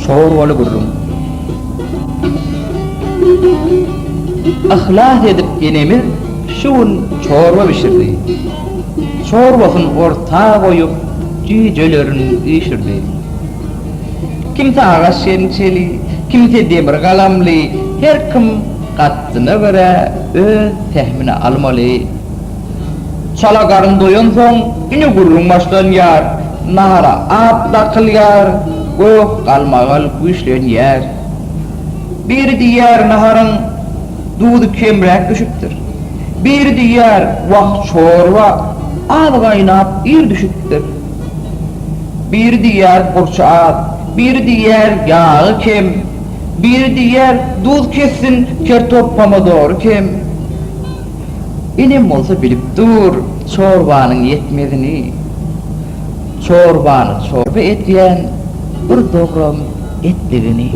Çorbaly gürrüň. Yhlas edip enemiz şu gün çorba bişirdi. Çorbasyn orta goýup, jüýjelerin üýşürdi. Kimsi agaç çemçeli, kimsi demir galamly, her kim katdyna görä öz pähimini almaly. Çala garyn doýansoň, ine gürrüň başlanýar, nahara at dakylýar, goh-galmagal güýçlenýär. Biri diýýär naharyň duzy kemräk düşüpdir. Biri diýýär wah çorba az gaýnap ir düşüpdir. Biri diýýär burçy az, biri diýýär ýagy kem, biri diýýär duz kessin kertop pomodory kem. Enem bolsa bilip dur çorbanyň ýetmezini. Çorbany çorba edýän bir dogram etligini.